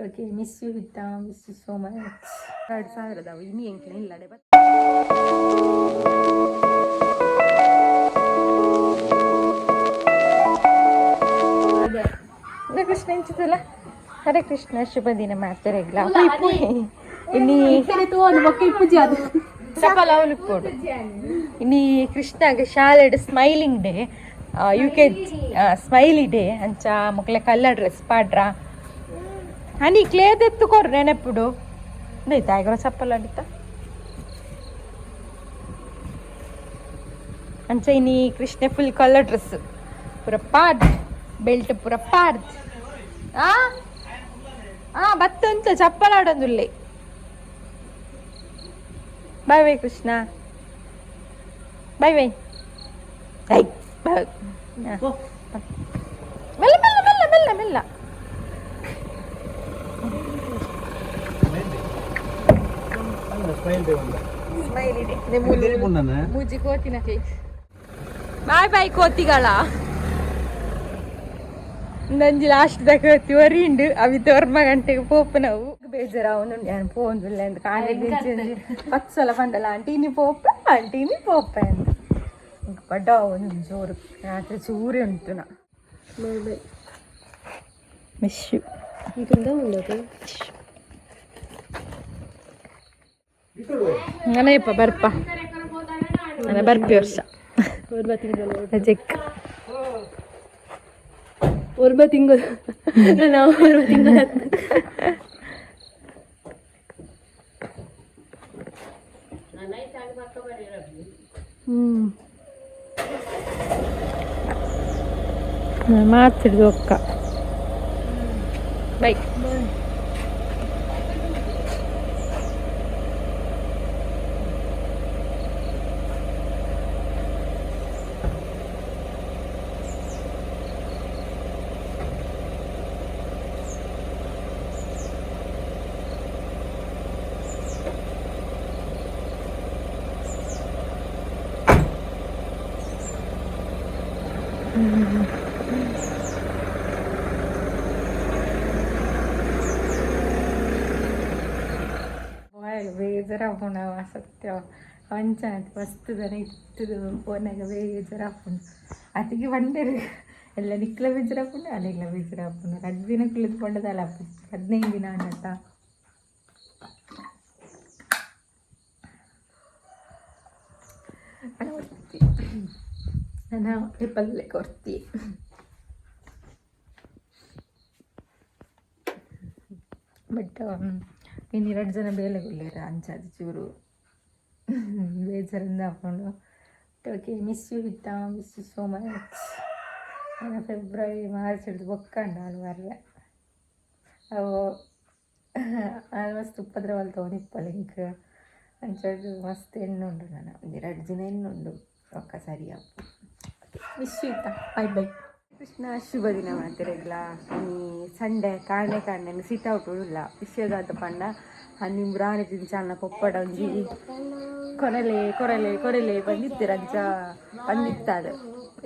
Okay, miss you ಹಿತ್ತ, miss you so much. 2000ದವು ಇನಿ ಎಂಕ್ಲೆ ಇಲ್ಲಡೆ. ಕೃಷ್ಣ ಇಂಚಿದಲ್ಲ. ಹರೇ ಕೃಷ್ಣ, ಶುಭ ದಿನ ಮಾತೆರೆಗ್ಲ. ಇನಿ ಚಪಲ ಅವಲಿಪ್ಪೋಡು. ಇನಿ ಕೃಷ್ಣಗ್ ಶಾಲೆಡ್ smiling day, UKG smiley day. ಅಂಚ ಮೊಕ್ಲೆ ಕಲ್ಲರ್ ಡ್ರೆಸ್ ಪಾಡ್ರ. ಹನಿ ಕ್ಲೇದೆತ್ತು ಕೊರು ನೆನಪುಡು. ಆಯ್ತು, ಚಪ್ಪಲ್ ಅಡಿತ. ಅಂಚ ಇನಿ ಕೃಷ್ಣ ಫುಲ್ ಕಲರ್ ಡ್ರೆಸ್ ಪೂರ ಪಾಡ್, ಬೆಲ್ಟ್ ಪೂರ ಪಾಡ್ದ್. ಆ ಆ ಬತ್ತಂತ ಚಪ್ಪಲ್ ಆಡೊಂದುಲ್ಲೆ. Bye bye Krishna, bye bye. I bye. ಮೆಲ್ಲ ಮೆಲ್ಲ ಮೆಲ್ಲ ಮೆಲ್ಲ ಮೆಲ್ಲ. Smiley day. ಮೂಜಿ ಕೋತಿನ. ಬಾಯ್ ಬಾಯ್ ಕೋತಿಗಳ. ನಂಜಿ ಲಾಸ್ಟ್ ದ ಕೋತಿ ಒರಿಂಡು. ಅವಿ ತೋರ್ಮ ಗಂಟೆಗೆ ಪೋಪುನವು. ಬೇಜಾರಾವೊಂದುಂಡು ಯಾನ್ ಪೋವೊಂದುಲ್ಲೆ ಅಂದ್. ಕಾಂಡೆ 10 ಸಲ ಪಂಡಲ, ಆಂಟಿ ಇನಿ ಪೋಪ, ಆಂಟಿ ಇನಿ ಪೋಪ ಅಂದ್. ಬಡ್ಡ ಒಂದು ಜೋರು ರಾತ್ರಿ ಚೂರಿ ಉಂಟು. ನಾ ಮಿಸ್ you. ನನಯಪ್ಪ ಬರ್ಪ, ನನ್ನ ಬರ್ಪಿ ವರ್ಷ ರಜೆಕ್. ಒರ್ಬ ತಿಂಗಳು, ನಾವು ಒರ್ಬ ತಿಂಗಳು. ಮಾತಾಡಿದು ಅಕ್ಕ. ಬೈ. ಬೇಜಾರಾಪುಂಡು ಸತ್ಯ. ಅಂಚನೆ ಮಸ್ತ್ ಜನ ಇತ್ತದು ಪೋನಾಗ ಬೇಜಾರಾಪುಂಡು. ಅತಿಗೆ ಪಂಡೆರು ಎಲ್ಲ ನಿಕ್ಲ ಬೇಜಾರಾಪುಂಡು, ಅಲೆಗ್ಲ ಬೇಜಾರಾಪುಂಡು. 2 ದಿನ ಕುಳಿತು ಪಂಡದಲ್ಲ, 15 ದಿನ ಅಂಡತ್ತ. ಒರ್ತಿ ನಾನು ಪಲ್ಲೆ ಕೊರ್ತಿ. ಬಟ್ ಇನ್ನು 2 ಜನ ಬೇಲೆಗುಲ್ಲೇರ, ಅಂಚಾದ ಚೂರು ಬೇಜಾರಿಂದ ಹಾಕೊಂಡು. ಓಕೆ, ಮಿಸ್ you ಹಿತ್ತ, ಮಿಸ್ you so much. ನಾನು ಫೆಬ್ರವರಿ ಮಾರ್ಚ್ ಹಿಡ್ದು ಬೊಕ್ಕಂಡು ನಾನು ಬರ್ರೆ. ಅವು ಮಸ್ತ್ ಉಪದ್ರವಲ್ ತೋನಿಪ್ಪಲ್ ಇಂಕ್. ಅಂಚಾದ್ ಮಸ್ತ್ ಎಣ್ಣುಂಡು. ನಾನು ಒಂದು 2 ದಿನ ಎಣ್ಣುಂಡು ಒಕ್ಕ ಸರಿ. ಮಿಸ್ you ಇತ್ತ, ಬಾಯ್ ಬಾಯ್. ಕೃಷ್ಣ, ಶುಭ ದಿನ ಮಾತೆರೆಗ್ಲ. ಈ ಸಂಡೆ ಕಾಂಡೆ ಕಾಂಡೆ ಸಿಟ್ ಔಟ್ ಉಲ್ಲ. ವಿಷಯದಾದ ಪಂಡ ಹನ್ನಿ ತಿಂಚಾನ ಪೊಪ್ಪಡ ಒಂಜಿ ಕೊರಲೆ ಕೊರಲೆ ಕೊರಲೆ ಬಂದಿತ್ತೆರ್. ಅಂಚ ಬಂದಿತ್ತಾದ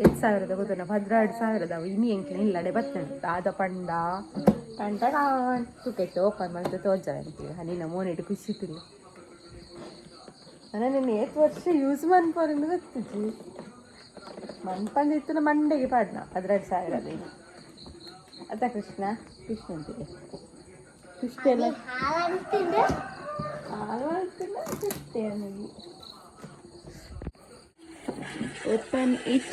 8 ಸಾವಿರದ ಗೊತ್ತುನ 12,000ದವು. ಇನಿ ಎಂಕ್ಲೆ ಇಲ್ಲಡೆ ಬತ್ತಂಡು. ದಾದ ಪಂಡ ಟಂಟಡಾನ್ ತುಕೆಟ್ ಓಪನ್ ಮಲ್ತ್ ತೋಜ ಅಂತೀವಿ. ಹನಿನ ಮೋನೆಟ್ ಖುಷಿ ತಿಲ್ಲ. ನಾನು ಏತ್ ವರ್ಷ ಯೂಸ್ ಮನ್ಪೊರಂದು ಗೊತ್ತಿಜ್ಜಿ. ಮನ್ಪಂದಿತ್ತಿನ ಮಂಡೆಗೆ ಪಾಡ್ನ 12,000 ಅದು. ಅತ್ತ ಕೃಷ್ಣ? ಕೃಷ್ಣ ಅಂತೀರಿ. ಕೃಷ್ಣ ಎಲ್ಲ ಕೃಷ್ಣ. Open it.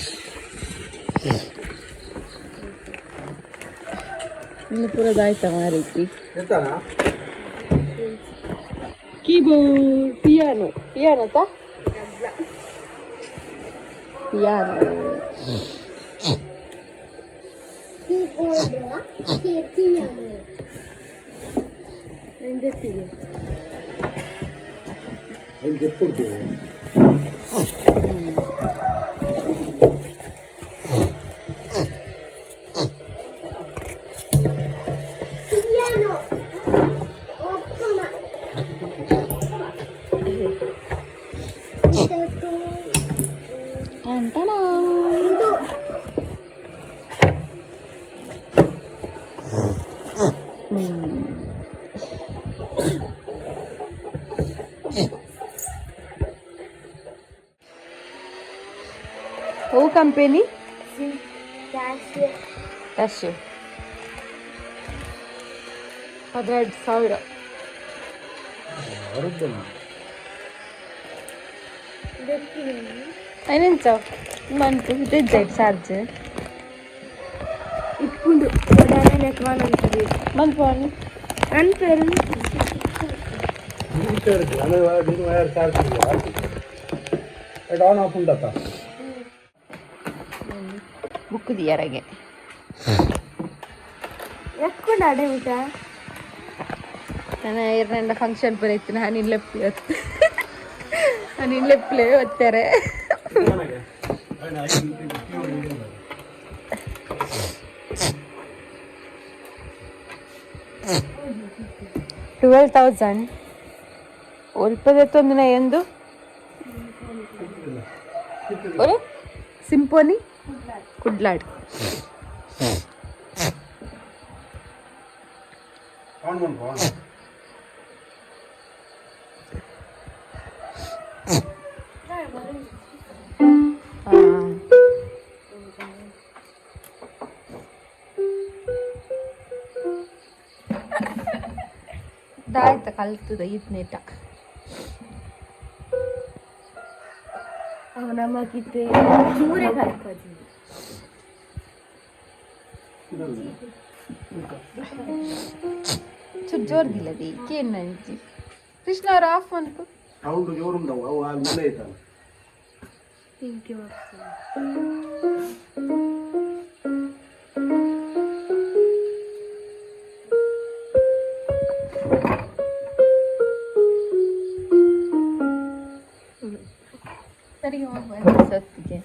ಇನ್ನು ಪೂರದಾಯ್ತ ಮಾರೈತಿ. ಕೀಬೋರ್ಡ್, ಪಿಯಾನೋ, ಪಿಯಾನೋ ತಾ, ಪಿಯಾನೋ. ಅವು ಕಂಪೆನಿ ಕ್ಯಾಶ್ 12,000. ಐನೆಂಚ ಮನ್ಪು ಇತ್ತೆ ಚಾರ್ಜ್. ಇಪ್ಪುಂಡು. ಮನ್ಪು. ಅನ್ಪೇರು. On off ಉಂಡತ್ತ. ಬುಕ್ ದಿಯರಗೆ. ಎಕ್ಕುಂಡು ಅಡೆ ಊಟ. ನಾನು ಎರಡ ಫಂಕ್ಷನ್ ಪೂರ ಇತ್ತು. ನಾನು ಇಲ್ಲೆಪ್ಪು, ನಾನು ಇಲ್ಲೆಪ್ಪಲೆ ಒತ್ತಾರೆ. 12,000 ಒಲ್ಪದತ್ತೊಂದಿನ ಎಂದು ಸಿಂಪೋನಿ ಕುಡ್ಲಾಡ್. ಆನ್ ಮನ್ಪು, ಆನ್. ಹಾಂ. ದಾಯ್ತ ಕಲ್ತದ ಇತ್ನೇಟ. ಅವ ನಮಗಿತ್ತೆ ಚೂರೆ ಕಲ್ಪಜಿ. ಚೂರು ಜೋರ್ದಿಲ್ಲದಿ ಕೇನ್ ನಂಜಿ ಕೃಷ್ಣ ಅವ್ರ ಆಫ್ ಅನ್ಪು. ಸೌಂಡ್ ಜೋರುಂಡವು ಅವು ಅಲ್ಲಿ ಮನೆ ಐತಲ್ಲ. Thank you. ಸರಿ ಸತ್ತಿಗೆ.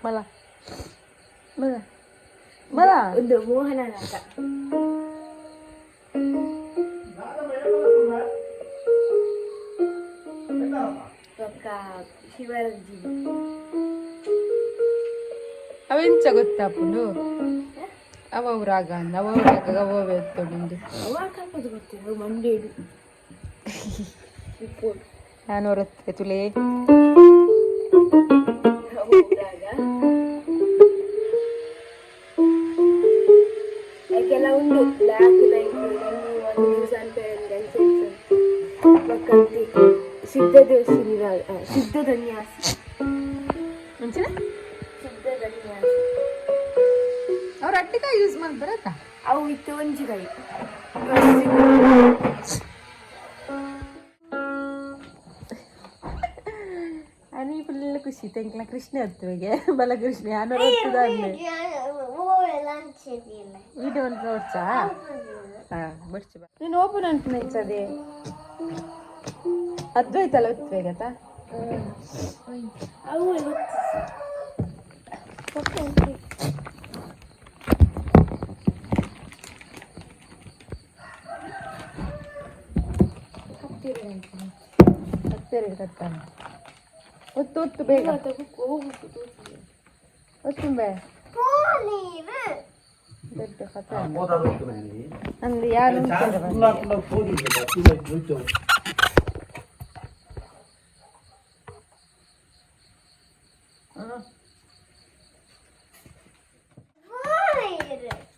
ಮಲ ಮಲ ಮಲ. ಒಂದು ಮೋಹನ ನಾಟ. ಬೊಕ್ಕ ಶಿವರಂಜಿ. ಅವೆಂಚ ಗೊತ್ತಾಪುಂಡು? ಅವು ರಾಗ ಅವ ರಾಗ ಅವ ಎತ್ತೊಂಡು. ಅವ ಕಲ್ಪದು ಗೊತ್ತಿಲ್ಲ ಮಂಡೇಡು ಇಪ್ಪೋಡು. ನಾನು ಹೊರತ್ತೆ ತುಲೆ. ರಾಗ ಅದಕ್ಕೆಲ್ಲ ಉಂಡು ಬ್ಲ್ಯಾಕ್ ಲೈಟ್ ಒಂದು ನ್ಯೂಸ್ ಅಂತ ಬಕ್ಕಂತಿ ಸಿದ್ಧ ದೇವಸಿನಿ ರಾಗ, ಸಿದ್ಧ ಧನ್ಯಾಸಿ. ಮುಂಚಿನ. ಸಿದ್ಧ ಧನ್ಯಾಸಿ. ಅವ್ರು ಅಟ್ಟಿಕಾಯಿ ಯೂಸ್ ಮಾಡ್ತಾರತ್ತ. ಅವು ಇತ್ತು ಒಂಜಿ ಕೈ. అని ಫುಲ್ ಖುಷಿ ತೆಂಕ್ಲ ಕೃಷ್ಣ ಹತ್ತುವೆಗೆ ಬಲಕೃಷ್ಣ ಯಾನು ಹೊತ್ತದಾದ್ಲೆ ವಿಡಿಯೋ ಒಂದು ನೋಡ್ಚಾ. ಹಾ ಬರ್ಚು ಬಾ. ನೀನು ಓಪನ್ ಅನ್ಪುನ ಇಚ್ಚದೆ ಅದ್ವೈತಲ್ಲ ಒತ್ತುವೆಗತ್ತ. ಅವು ಗೊತ್ತು. ಹತ್ತೆರಡು ಕಟ್ತಾನೆ. ಒತ್ತು ಒತ್ತು ಬೇಗ ಒತ್ತುಂಬೆ ದೊಡ್ಡ ಕಥೆ. ಅಂದ್ರೆ ಯಾರು ಚಾರ್ಜ್ ಫುಲ್ ಹಾಕೊಂಡು ಹೋಗಿ.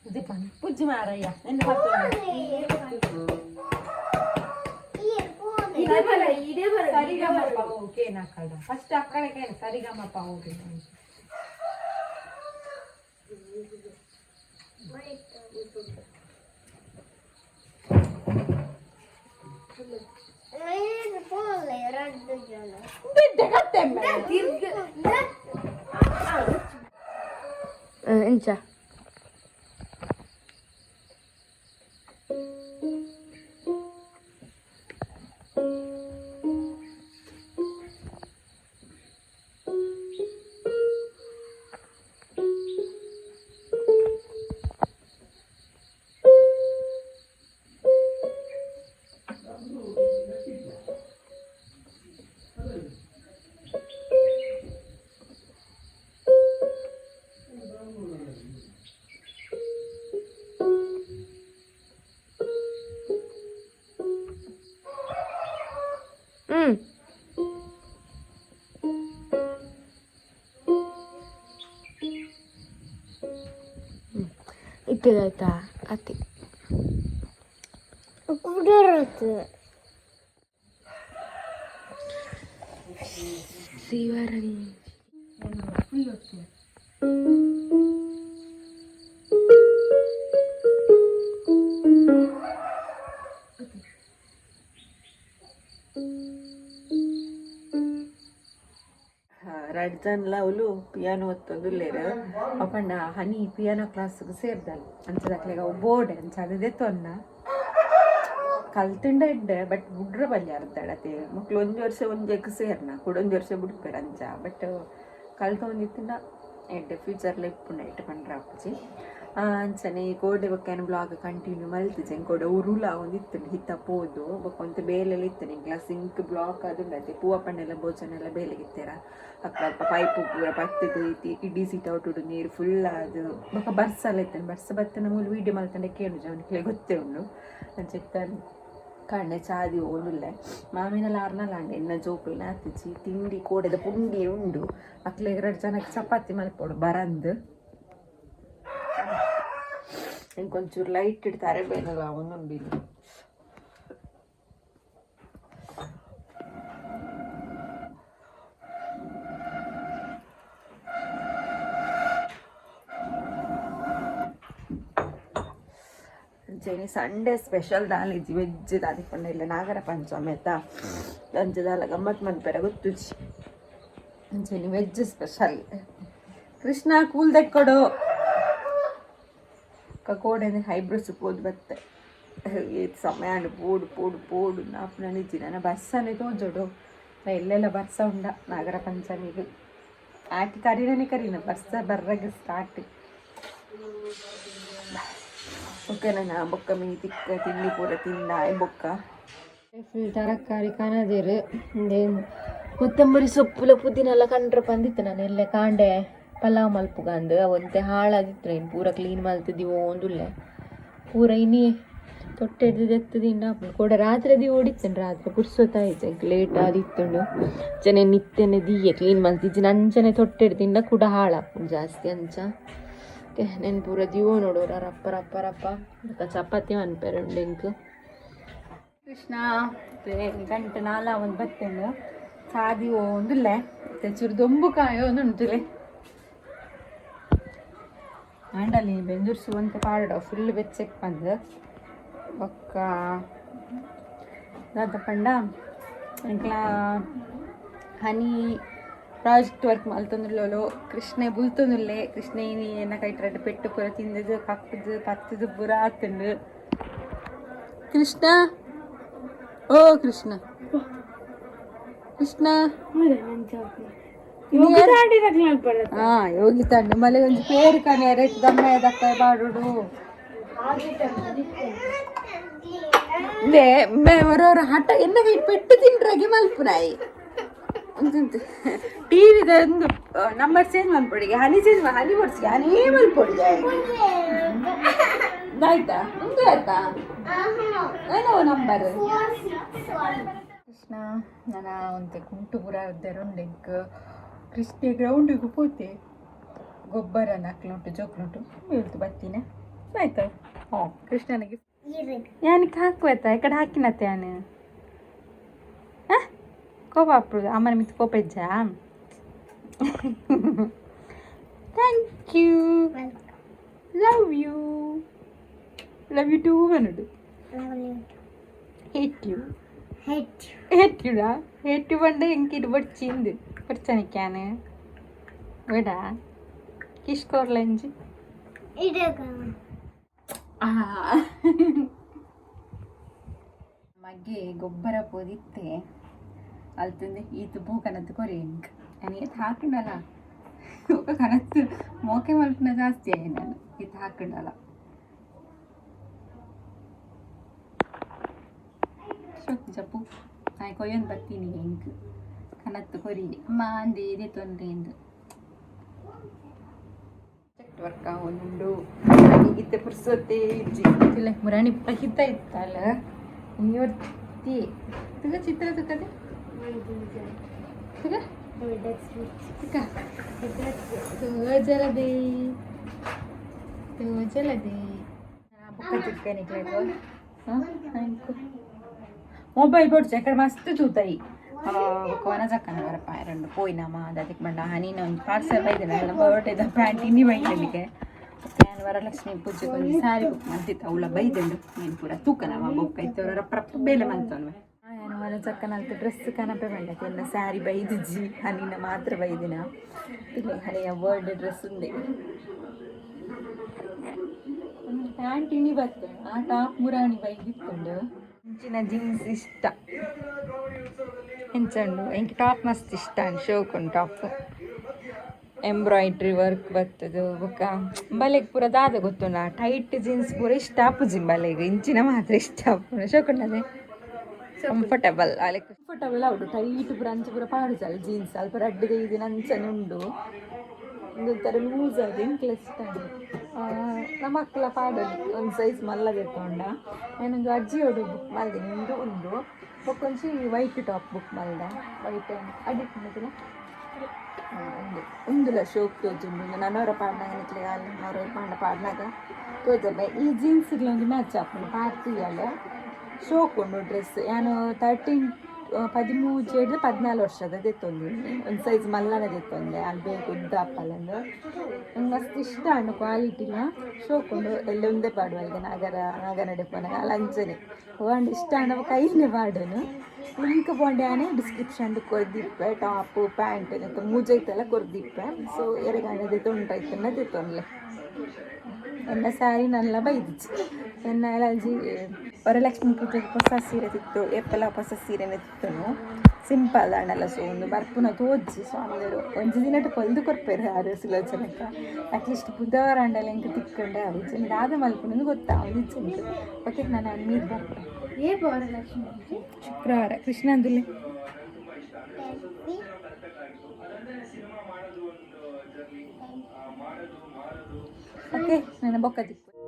ಇದು ಪುಜ್ಜಿ ಮಾರಯ್ಯ ನಿನ್ನ ಪತ್ತೊಂದು. ಇದೇ ಬರ, ಇದೇ ಬರ. ಸರಿಗಮಪ ಓಕೆ ನಾಕಡ ಫಸ್ಟ್ ಅಕ್ಕಡೆ ಸರಿಗಮಪ ಓಕೆ. ಎಂಚ? ಇತ್ತದಾಯ್ತಾ ಅತ್ತೆ. ಶಿವರಂಜಿ. ರಡ್ಡ್ ಜನಲ ಅವ್ಲು ಪಿಯಾನೋ ಒತ್ತೊಂದುಲ್ಲೆರ್. ಅಪಂಡ ಹನಿ ಪಿಯಾನೋ ಕ್ಲಾಸ್ಗ್ ಸೇರ್ದಲ್. ಅಂಚದಕ್ಲೆಗ್ ಅವು ಬೋರ್ಡ್ ಅಂಚ ಅದು ದೆತ್ತೊನ್ನ ಕಲ್ತುಂಡ ಎಡ್ಡೆ, ಬಟ್ ಬುಡ್ರ ಬಲ್ಲಿ ಅರ್ಧಡ್ ಮೊಕ್ಲು. ಒಂಜಿ ವರ್ಷ ಒಂಜೆಕ್ ಸೇರ್ನ, ಕುಡೊಂಜಿ ವರ್ಷ ಬುಡ್ಪೆರ್ ಅಂಚ. ಬಟ್ ಕಲ್ತೊಂದಿತ್ತುಂಡ ಎಡ್ಡೆ, ಫ್ಯೂಚರ್ಲ ಇಪ್ಪುಂಡು ಐಟ್ ಪಂಡ್ರೆ ಆಪುಜಿ. ಅಂಚನೆ ಕೋಡೆ ಬೊಕ್ಕ ಬ್ಲಾಗ್ ಕಂಟಿನ್ಯೂ ಮಲ್ತಿಜೆ. ಕೋಡೆ ಉರುಲ ಆವೊಂದಿತ್ತುಂಡು, ಹಿತ್ತ ಪೋದು ಬೊಕ್ಕ ಒಂತೆ ಬೇಲೆಲ ಇತ್ತು ಎಂಕ್ಲ. ಸಿಂಕ್ ಬ್ಲಾಕ್ ಆದುಂಡತೆ, ಪೂವ ಪಂಡೆಲ ಭೋಜನ ಎಲ್ಲ ಬೇಲೆಗಿತ್ತೆರ. ಅಲ್ಪ ಅಲ್ಪ ಪೈಪ್ ಪೂರ ಪತ್ತುದು ಇತಿ ಇಡೀ ಸಿಟ್ ಔಟುಡು ನೀರು ಫುಲ್ ಆದ್. ಬೊಕ್ಕ ಬರ್ಸಲ ಇತ್ತುಂಡು. ಬರ್ಸ ಬತ್ತನ ಮೂಲು ವೀಡಿಯೋ ಮಲ್ತಂಡೆ ಕೇನುಜ, ಅವನಿಗೆ ಗೊತ್ತೇ ಉಂಡು. ಅಂಚ ಇತ್ತ ಕಾಂಡೆ ಚಾದಿ ಓದುಲ್ಲೆ. ಮಾಮಿನಲ ಆರ್ನಲ ಅಂಡೆ ಎನ್ನ ಜೋಕುಲ್ನ ಆತಿಜಿ. ತಿಂಡಿ ಕೋಡೆದ ಪುಂಡಿ ಉಂಡು. ಅಕ್ಲೆಗ್ ರಡ್ಡ್ ಜನಕ್ಕೆ ಚಪಾತಿ ಮಲ್ಪೊಡು ಬರಂದ್. ಇಂಕೊಂಚೂರು ಲೈಟ್ ಇಡ್ತಾರೆ ಬೇನಲ್ಲ ಒಂದುಂಡು ಇಲ್ಲಿ. ಅಂಚನೆ ಸಂಡೇ ಸ್ಪೆಷಲ್ ದಾಲಿಜಿ, ವೆಜ್ ದಾದಿ ಪಂಡ ಇಲ್ಲ ನಾಗರ ಪಂಚಮಿ ಆಯ್ತಾ, ಅಂಚ ದಾಲ ಗಮ್ಮತ್ ಮನ್ಪೆರೆ ಗೊತ್ತುಜಿ. ಅಂಚನೆ ವೆಜ್ ಸ್ಪೆಷಲ್. ಕೃಷ್ಣ, ಕೂಲ್ ದೆಕ್ಕೊಡು. ಕೋಡೆನೆ ಐಬ್ರೋಸ್ ಪೋದು ಬತ್ತೆ. ಏತ್ ಸಮಯ ಆಂಡ್, ಪೋಡು ಪೋಡು ಪೋಡು ನಾಪುನ ನಿಜ್ಜಿ. ನನ್ನ ಬರ್ಸನೆ ತೋಜೋಡು. ಎಲ್ಲೆಲ್ಲ ಬರ್ಸ ಉಂಡ ನಾಗರ ಪಂಚಮಿಗೆ. ಆಟಿ ಕರಿನೇ ಕರಿನ ಬರ್ಸ ಬರ್ರಗ ಸ್ಟಾರ್ಟ್. ಓಕೆ, ನನ್ನ ಬೊಕ್ಕ ಮೀ ತಿಕ್ಕ ತಿಂಡಿ ಪೂರ ತಿಂದ ಬೊಕ್ಕ ಫುಲ್ ತರಕಾರಿ ಕನದಿರು. ಕೊತ್ತಂಬರಿ ಸೊಪ್ಪುಲ ಪುದೀನೆಲ್ಲ ಕಂಡ್ರೆ ಬಂದಿತ್ತು. ನಾನು ಎಲ್ಲ ಕಾಂಡೆ ಪಲಾವ್ ಮಲ್ಪುಗಂದು ಒಂತೆ ಹಾಳಾದಿತ್ತು. ಇನ್ನು ಪೂರ ಕ್ಲೀನ್ ಮಲ್ತಿದ್ದೀವೋ ಒಂದುಲ್ಲೆ. ಪೂರ ಇನಿ ತೊಟ್ಟೆಡ್ದು ದೆತ್ತುದಿಂಡ ಕೂಡ. ರಾತ್ರಿ the ಓಡಿತ್ತುಂಡು. ರಾತ್ರಿ ಪುರ್ಸೊತ್ತಾಯ್ತು, ಲೇಟ್ ಆದಿತ್ತುಂಡು. ಅಂಚನೆ ನಿತ್ಯನೆ ದೀಯೆ ಕ್ಲೀನ್ ಮಲ್ತಿಜ್ಜಿ. ಅಂಚನೆ ತೊಟ್ಟೆಡ್ದಿಂಡ ಕೂಡ ಹಾಳಾಪುಂಡು ಜಾಸ್ತಿ ಅಂಚ. ನೆನ್ ಪೂರ ದಿವೋ ನೋಡು. ರಪ್ಪ ರಪ್ಪ ರಪ್ಪ. ಬೊಕ್ಕ ಚಪಾತಿ ಮನ್ಪೆರೆ ಉಂಡು ಎಂಕ್. ಕೃಷ್ಣ ಗಂಟೆ ನಾಲ ಒಂದು ಬತ್ತುಂಡು. ಚಾದಿ ಒಂದುಲ್ಲೆ. ಚೂರು ದೊಂಬು ಕಾಯೋ ಒಂದು. ಆಂಡಲಿ ಬೆಂಜುರ್ಸು ಅಂತ ಪಾಡ ಫುಲ್ ಬೆಚ್ಚಕ್ ಬಂದು. ಬೊಕ್ಕ ದಾದ ಪಂಡ, ಎಂಕ್ಲ ಹನಿ ಪ್ರಾಜೆಕ್ಟ್ ವರ್ಕ್ ಮಲ್ತೊಂದುಲ್ಲೋಲು. ಕೃಷ್ಣೆ ಬುಲ್ತೊಂದುಲ್ಲೆ. ಕೃಷ್ಣೆ ಇನಿ ಎನ್ನ ಕೈಟ್ ಪೆಟ್ಟು ಪೂರ ತಿಂದದು, ಕಕ್ಕದು, ಪತ್ತದು ಪೂರ ಆತುಂಡು. ಕೃಷ್ಣ, ಓ ಕೃಷ್ಣ, ಕೃಷ್ಣ. ಹಾ, ಯೋಗಿ ತಂಡು ಮಲೆ ಒಂಜಿ ಪೇರು ಕನೆ ರೇಟ್ ದಮ್ಮ ದಕ್ಕ ಬಾಡುಡು. ಇಂದೆ ಹೊರವರ ಹಠ. ಎನ್ನ ಕೈ ಪೆಟ್ಟು ತಿಂಡ್ರಾಗೆ ಮಲ್ಪುನಾಯಿ. ಟಿವಿದ ಒಂದು ನಂಬರ್ ಚೇಂಜ್ ಮಲ್ಪೊಡಿಗೆ. ಹನಿ ಚೇಂಜ್, ಹನಿ ಕೊಡ್ಸಿ, ಹನಿ ಮಲ್ಪೊಡಿಗೆ. ಆಯ್ತಾ? ಉಂದು ಆಯ್ತಾ? ಏನೋ ನಂಬರ್. ಕೃಷ್ಣ ನನ್ನ ಒಂತೆ ಕುಂಟು ಪೂರ ದೆರೊಂಡೆಂಕ್. ಕೃಷ್ಣ ಗ್ರೌಂಡಿಗೆ ಪೋತೆ. ಗೊಬ್ಬರ ನಕ್ಲುಂಟು, ಜೋಕ್ಲುಂಟು ಬೀಳ್ತು ಬತ್ತಿನ. ಆಯ್ತಾ? ಹ್ಞೂ, ಕೃಷ್ಣನಿಗೆ ಯಾನಕ್ಕೆ ಹಾಕುವತ್ತ ಈ ಕಡೆ ಹಾಕಿನತ್ತೆ ಯಾನು. ಕೋಪ ಅಪ್ಪುದು ಅಮ್ಮನ ಮಿತ್ ಕೋಪ ಇಜ್ಜಾ? Thank you, love you, love you too ಬನ್ನುಡು. Hate you, hate ಯುಡಾ? Hate you ಪಂಡ ಎಂಕ್ ಇದು ಬೊಡ್ಚಿಂದು ಬೊಡ್ಚನಿಕ್ಯಾನ್ ಬೇಡ. ಕಿಶ್ ಕೊರ್ಲೆಂಜಿ. ಮಗೆ ಗೊಬ್ಬರ ಪೋದಿತ್ತೆ ಅಲ್ತಂದೆ ಈತ ಪೂ ಕನತ್ತು ಕೊರಿ ಎಂಕ್. ನಾನು ಈತ್ ಹಾಕೊಂಡಲ್ಲ, ఒక ಕನತ್ತು ಮೋಕೆ ಮಲ್ಪುನ ಜಾಸ್ತಿ ಆಯೆ. ನಾನು ಈತ್ ಹಾಕೊಂಡಲ್ಲ. ಶೋಕ್ ಜಪ್ಪು ನಾಯಿ ಕೊಯ್ಯೊಂದು ಬರ್ತೀನಿ. ಎಂಕ್ ಕನತ್ತು ಕೊರಿ ಅಮ್ಮ ಅಂದೆ, ಇದೇ ತೊಂದರೆ ಎಂದು. ವರ್ಕ್ ಉಂಡು ಇತ್ತೆ ಪುರ್ಸೊತ್ತೇ ಇಜ್ಜಿ. ಇಲ್ಲ ಮುರಾಣಿ ಹಿತ್ತ ಇತ್ತಲ್ಲ ಇವತ್ತಿ. ತುಗ ಚಿತ್ರ ತುಕದೆ ತುಗ ತುಕ ತೋಜಲದೆ ತೋಜಲದೆ. ಬೊಕ್ಕ ತಿಕ್ಕ ನಿಕ್ಲೆಗ್. ಮೊಬೈಲ್ ಬೋಡ್ಚಿ, ಎಕಡೆ ಮಸ್ತ್ ತೂತೈ. ಬೊಕ್ಕ ವನಜಕ್ಕನ ಬರಪ ಎರಡು ಪೋಯಿನಮ್ಮ ಅದಕ್ಕೆ ಬಂಡ ಹನಿನ ಒಂದು ಪಾರ್ಸೆಲ್ ಬೈದಿನ. ನನ್ನ ಬರ್ಡೇದ ಪ್ಯಾಂಟ್ ಇನ್ನಿ ಬೈದಲಿಕ್ಕೆ. ನಾನು ವರಲಕ್ಷ್ಮಿ ಪೂಜೆಗೆ ಒಂದು ಸ್ಯಾರಿ ಬುಕ್ ಮಾಡ್ತಿತ್ತು, ಅವಳ ಬೈದುಂಡು. ನೀನು ಪೂರ ತೂಕನವ ಬೊಕ್ಕ ಇತ್ತವರ ರಪ್ಪ ರಪ್ಪ ಬೇಲೆ ಮಂತವನು. ನಾನು ವನಜಕ್ಕನ ಅಲ್ತ ಡ್ರೆಸ್ ಕನಪೆ ಬಂಡಕ್ಕೆ ಎಲ್ಲ ಸ್ಯಾರಿ ಬೈದಿಜ್ಜಿ, ಹನಿನ ಮಾತ್ರ ಬೈದಿನ. ಇಲ್ಲ, ಹನಿಯ ಬರ್ಡೇ ಡ್ರೆಸ್ ಉಂದೆ. ಒಂದು ಪ್ಯಾಂಟ್ ಇಣಿ ಬರ್ತದೆ, ಆ ಟಾಪ್ ಮುರಾಣಿ ಬೈದಿತ್ತುಂಡು. ಇಂಚಿನ ಜೀನ್ಸ್ ಇಷ್ಟ ಎಂಚುಂಡು? ಎಂಕ್ ಟಾಪ್ ಮಸ್ತ್ ಇಷ್ಟ, ಶೋಕ್ ಉಂಡು ಟಾಪ್. ಎಂಬ್ರಾಯ್ಡ್ರಿ ವರ್ಕ್ ಬರ್ತದೆ. ಬೊಕ್ಕ ಬಲೆಗ್ ಪೂರ ದಾದ ಗೊತ್ತುಂಡ, ಟೈಟ್ ಜೀನ್ಸ್ ಪೂರ ಇಷ್ಟ ಆಪುಜಿ ಬಲೆಗ್. ಇಂಚಿನ ಮಾತ್ರ ಇಷ್ಟ ಆಪುಂಡು. ಶೋಕುಂಡದೆ ಕಂಫರ್ಟಬಲ್ ಅಲೆ, ಕಂಫರ್ಟಬಲ್ ಉಂಟು. ಟೈಟ್ ಪೂರ ಅಂಚ ಪೂರ ಪಾಡುಜಲ್ ಜೀನ್ಸ್. ಅಲ್ಪ ರಡ್ಡ್ ಇದನ್ನ ಅಂಚನೆ ಉಂಡು, ಒಂದು ಥರ ಲೂಸ್ ಅದು. ಎಂಕ್ಲ ಇಷ್ಟ. ನಮ್ಮ ಮಕ್ಕಳ ಪಾಡೋದು ಒಂದು ಸೈಜ್ ಮಲ್ಲದೆ ತೊಂಡ. ನಾನೊಂದು ಅಜ್ಜಿಯೋಡು ಬುಕ್ ಮಲ್ದಿನಿ. ಉಂದು ಉಂದು ಬೊಕ್ಕೊಂಚಿ ವೈಟ್ ಟಾಪ್ ಬುಕ್ ಮಲ್ದ. ವೈಟ್ ಅಡಿಟ್ ಉಂಡುದಿಲ್ಲ. ಉಂದು ಉಂದುಲ ಶೋಕ್ ತೋಜುಂಡು. ನನವರ ಪಾಡ್ನಾಗ ನಿಕ್ಲೆ ಅವರ ಪಾಂಡ ಪಾಡ್ನಾಗ ತೋಜಲ್ಲ. ಈ ಜೀನ್ಸ್ಗ್ಲ ಒಂದು ಮ್ಯಾಚ್ ಆಪುಂಡು. ಪಾಡ್ತಿಯಲ್ಲ, ಶೋಕ್ ಉಂಡು ಡ್ರೆಸ್. ಯಾನು 13, 13 14 ವರ್ಷದ ದೆತ್ತೊಂದು, ಒಂದು ಸೈಜ್ ಮಲ್ಲನ ದೆತ್ತೊಂದೆ. ಅಲ್ಲಿ ಬೇಗ ಉದ್ದ ಅಪ್ಪಲಂದು. ನಂಗೆ ಮಸ್ತ್ ಇಷ್ಟ ಉಂಡು. ಕ್ವಾಲಿಟಿಲ ಶೋಕ್ ಉಂಡು. ಎಲ್ಲ ಒಂದೇ ಪಾಡುವ. ಈಗ ನಾಗರ ನಾಗನಡೆ ಪೋನಾಗ ಅಲ್ಲ ಅಂಚನೆ ಹೋಂಡ್ ಇಷ್ಟ ಅಂಡ ಕೈನೆ ಪಾಡನು. ಲಿಂಕ್ ಪೋಂಡೆ ಆನೆ ಡಿಸ್ಕ್ರಿಪ್ಷನ್ ಕೊರ್ದಿಪ್ಪೆ. ಟಾಪು ಪ್ಯಾಂಟ್ ಮೂಜೈತೆಲ್ಲ ಕೊರ್ದಿಪ್ಪೆ. ಸೊ ಎರೆಗಾಣೆ ದೆತ್ತೊಂಡ ಇತ್ತನ್ನ ದೆತ್ತೊಂಡ್ಲೆ. ಎನ್ನ ಸ್ಯಾರಿ ನಲ್ಲ ಬೈದಿಚ್ಚು. ಎನ್ನ ಅಜ್ಜಿ ವರಲಕ್ಷ್ಮಿ ಪೂಜೆಗೆ ಹೊಸ ಸೀರೆ ತಿತ್ತು. ಏಪಲ ಹೊಸ ಸೀರೆನೆ ತಿತ್ತನು, ಸಿಂಪಲ್ ಆಂಡಲ. ಸೊ ಒಂದು ಬರ್ಪುನ ತೋಜಿ ಸ್ವಾಮಿಯವರು ಒಂಜಿ ದಿನಟ್ ಪೊಲ್ದು ಕೊರ್ಪೆರು ಆರು ಸುಲೋಚನಕ್ಕ. ಅಟ್ಲೀಸ್ಟ್ ಬುಧವಾರ ಆಂಡಲ ಎಂಕ್ ತಿಕ್ಕಂಡೆ ಅವು. ಇಜ್ಜಿ ದಾದ ಮಲ್ಪುನಂದು ಗೊತ್ತಾ ಇಜ್ಜಿ. ಓಕೆ, ನಾನು ಮೀದ್ ಬರ್ಪೆ. ಏ ವರಲಕ್ಷ್ಮಿ ಪೂಜೆ? ಶುಕ್ರವಾರ. ಕೃಷ್ಣಂದುಲೆ. ಓಕೆ, ನನ್ನ ಬೊಕ್ಕ ತಿಕ್ಕು.